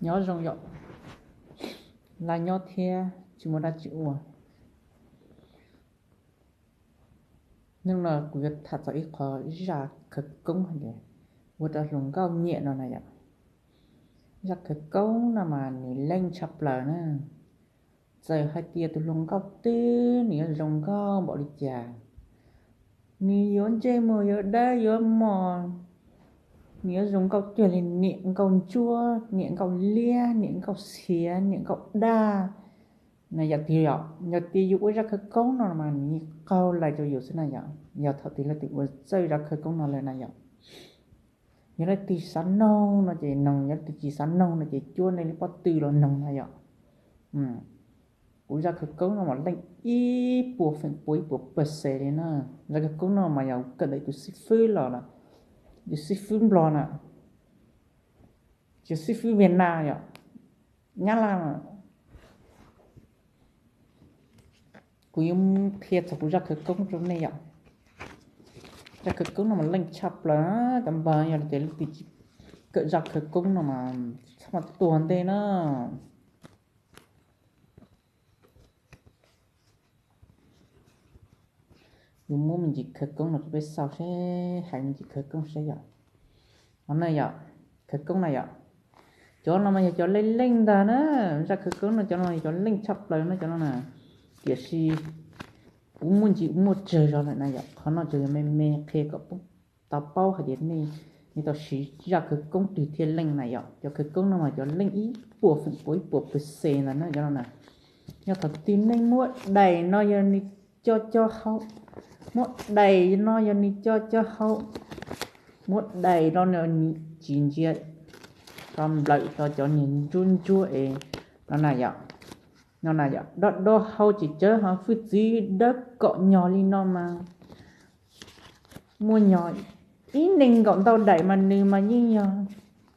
Nyob zoo yom, laj nyob thiab tsis muaj dab tsi ua. Hnub no kuv yuav tham txog ib qho zaj khawv koob hais tias ua rau hluas nkauj nyiam no na yom. Zaj khawv koob no mas nws leej tshaj plaws na. Txawm hais tias tus hluas nkauj twg nws yuav zoo nkauj npaum li cas, nws yuav ntsej muag yuav dawb yuav mos, nws yuav zoo nkauj cuag li niam nkauj ntsuab, niam nkauj liab, niam nkauj xiav, niam nkauj daj. Na yom, tias yom, yog tias yus ua zaj khawv koob no mas nws yeej qaug lais rau yus xwb na yom. Yog thaum twg leej twg ua txawj zaj khawv koob no lawm na yom. Yog leej twg xav noog no ces noog, yog leej twg tsis xav noog no ces cuab nej li pob tw los noog na yom. Kuv zaj khawv koob no mas leej ib puas feem pua ib puas pawg xes li na. Zaj khawv koob no mas yog kawm ntawm tus xib fwb los, tus xib fwb Nplog na, tus xib fwb Việt Nam yom, Nyab Laj. Kuv yuav qhia txog kuv zaj khawv koob rau nej yom. Zaj khawv koob no mas leej tshaj plaws, cov npawg yog tias leej twg tsis kawm zaj khawv koob no mas txhob mas tuag ntej na. Yus muab me ntsis khawv koob no rau peb xaus seb, hais me ntsis khawv koob seb yom. No na yom, khawv koob na yom, cov no mas yog cov leej leej ntag na. Zaj khawv koob no cov no yog cov leej tshaj plaws na cov no na. Tiam sis kuv muaj ntsis muaj tsawg zog lawm na yom, qhov no tsuas yog me me qhia kom peb tau paub hais tias nej, nej tau siv zaj khawv koob twg thiaj leej na yom. Cov khawv koob no mas cov leej ib puas feem pua ib puas pawg xes ntawd na cov no na. Yog thaum twg nej muab dais no yog nws co co hau, muab dais no yog nws co co hau, muab dais no nws tsis ntsia, tso nplawm tso cov niag ntsuab ntsuab es no na yom. No na yom, dob dob hau tsis tsawg ho hwj txwv dawb kom nyog li no mas muaj nyog ib neeg nkaum ntau daim mas nws mas yeej yog